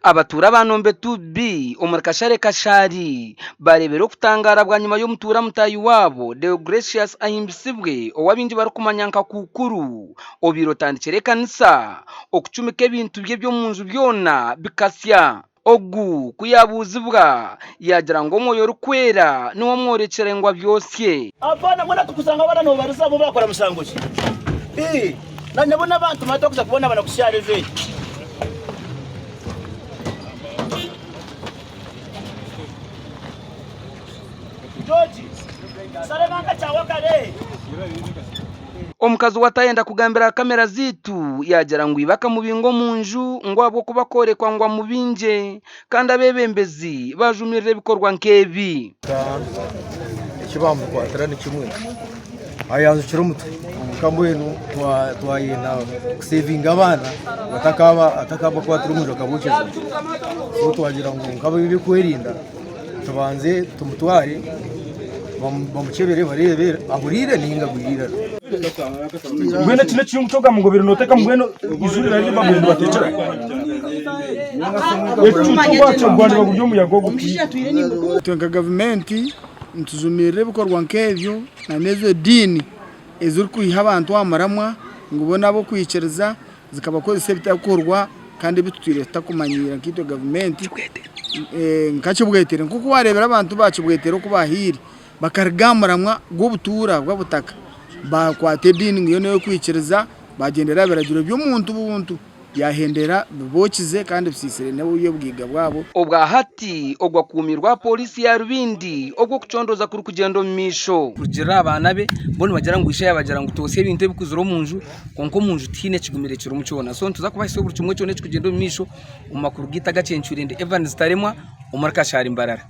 Abatuura ba Nombe 2B omuri Kashare Kashari bareebire okutangaara bwanyima y'omutuura mutaahi waabo Deogratius Ahimbisibwe ou abaingi barikumanya nka Kukuru obaire otandikire ekanisa okucumika ebintu bye eby'omunju byona bikasya. Ogu ku yaabuuzibwa yaagira ngu Omwoyo Orikwera niwe amworekire ngu abyosye. Abaana mbwenu atukusanga abaana nobariza bo bakora mushango ki? Ii, na nabo n'abantu manya twakuza kubonabona kushara ezi. George, sare nanka kyawa kare. Omukazi owatayenda kugambira aha kamera zaitu yaagira ngu iba akamubinga omu nju ngu ahabw'okuba akoorekwa ngu amubingye kandi abeebembezi baajumirira ebikorwa nk'ebi. Eki baamukwatira ni kimwe, ayanzukire omutwe kwonka mbwenu twayenda kusevinga abaana atakabakwatira omu nju akabokyeza. So twagira ngu nk'ab'ebyokwerinda tubanze tumutware bamukyebere bareebe ahuriire ninga agwire eiraro. Mbwenu eki n'ekiyungu ky'okugamba ngu obaire nooteekamu mbwenu eizooba riraba baguma nibateekyera. Ekicuucu waakyo gwandiba guri omuyaga ogu. Itwe nka gavumenti nitujumirira ebikorwa nk'ebyo n'ezo ediini ezirikwiha abantu aha muramwa ngu bo n'ab'okwikiriza zikabakozesa ebitakorwa kandi ebi tutwire tutakumanyiira nkaitwe gavumenti nka Kibwetere. Nk'oku waareebire abantu ba Kibwetere oku baahaire bakaruga aha muramwa gw'obutuura bw'obutaka baakwata ediini ngu yo n'ey'okwikiriza baagyendera aha biragiro by'omuntu buntu. Byahendera bibookize kandi bisiisire n'eby'obugaiga bwabo. Obwa hati ogu akuumirwe aha pooriisi ya Rubindi obu okucondooza kurikugyenda omu maisho. Kurugiirira aha baana be, bo nibagira ngu ishe yaabagira ngu twotsye ebintu ebikuzire omu nju kwonka omu nju tihaine ekigumire kirimu kyona. So nituza kubahitsya buri kimwe kyona ekirikugyenda omu maisho omu makuru gaitu agacencwire. Ndi Evans Taremwa omuri Kashari Mbarara.